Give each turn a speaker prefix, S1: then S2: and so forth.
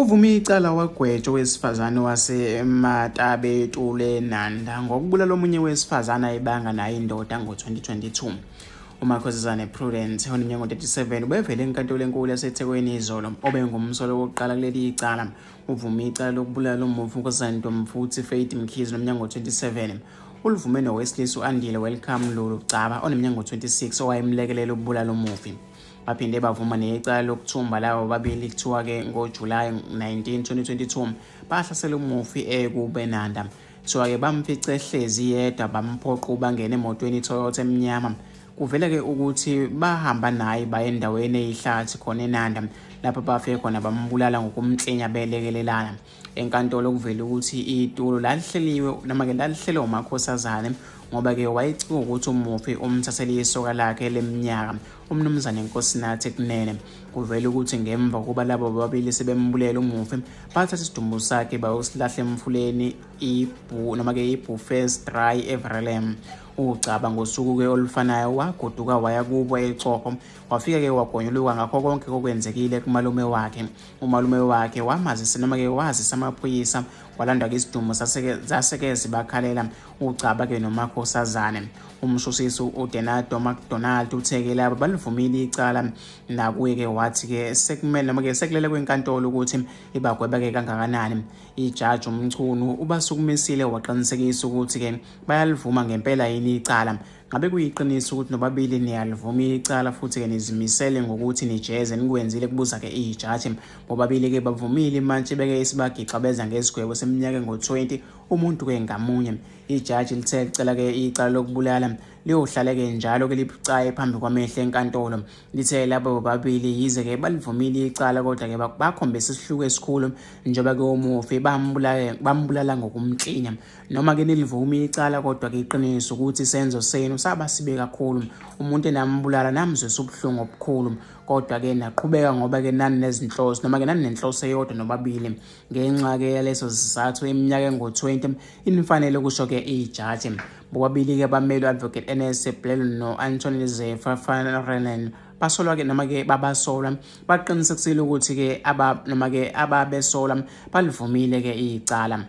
S1: Uvume icala wagwetshwa owesifazane waseMatabetule Nanda ngokubulala omunye wesifazane ayebanga naye indoda ngo-2022. UMakhosazane Prudence oneminyaka 37 ubevele enkantolo enkulu yaseThekwini izolo, obengumsolwa wokuqala kuleli icala. Uvume icala lokubulala umufi uNkosazana Ntombifuthi Faith Mkhize oneminyaka 27. Uluvume nowesilisa u-Andile Welcome Lulu Gcaba oneminyaka 26 owayemlekelela ukubulala umufi. Baphinde bavuma necala lokuthumba labo babili. Kuthiwa-ke ngoJulayi 19 2022 bahlasela umufi ekuBenanda. Kuthiwa-ke bamfice ehlezi yedwa, bamphoqa bangena emotweni iToyota emnyama. Kuvele-ke ukuthi bahamba naye baye endaweni eyihlathi khona eNanda, lapho bafike khona bambulala ngokumklinya belekelelana. Enkantolo kuvele ukuthi itulo lalihleliwe noma-ke lalihlelwe uMakhosazane, ngoba-ke wayecika ukuthi umufi umthathele isoka lakhe leminyaka uMnumzane Nkosinathi Kunene. Kuvele ukuthi ngemva kokuba labo babili sebembulela umufi, bathatha isidumbu sakhe bayosilahla emfuleni iBhu noma-ke iBuffers Dry eVrelem. Ugcaba ngosuku-ke olufanayo wagoduka waya kubo eChopho, wafika-ke wagonyuluka ngakho konke okwenzekile kumalume wakhe. Umalume wakhe wamazisa noma-ke wazisa amaphoyisa, kwalandwa-ke isidumbu saseke zibakhalela uGcaba-ke noMakhosazane. Umshusisi uDenado McDonald uthe-ke laba balivumile icala, nakuye-ke wathi-ke sekumele noma-ke sekulele kwenkantolo ukuthi ibagweba-ke kangakanani. Ijaji uMchunu ubasukumisile waqinisekisa ukuthi-ke bayalivuma ngempela yini icala. Ngabe kuyiqiniso ukuthi nobabili niyalivuma icala futhi-ke nizimisele ngokuthi nijeze nikwenzile, kubuza-ke ijaji. Bobabili-ke bavumile, imantshi beke isibagixabeza ngesigwebo seminyaka engu-20 umuntu-ke ngamunye. Ijaji lithe licela-ke icala lokubulala liyohlale-ke njalo-ke libucayi phambi kwamehlo enkantolo. Lithe labo bobabili yize-ke balivumile icala, kodwa-ke bakhombisa isihluku esikhulu njengoba-ke umufi bambulala ngokumklinya. Noma-ke nilivume icala, kodwa-ke iqiniso ukuthi isenzo senu saba sibi kakhulu. Umuntu enambulala namzwisa ubuhlungu obukhulu, kodwa-ke naqhubeka ngoba-ke nani nezinhloso noma-ke nani nenhloso eyodwa nobabili. Ngenxa-ke yaleso sizathu iminyaka engu-20 inifanele, kusho-ke ijaji. Bobabili-ke bameli u-Advocate NS Blelo no-Anthony Zefa van Renen basolwa-ke noma-ke babasolwa baqinisekisile ukuthi-ke noma-ke ababesolwa balivumile-ke icala.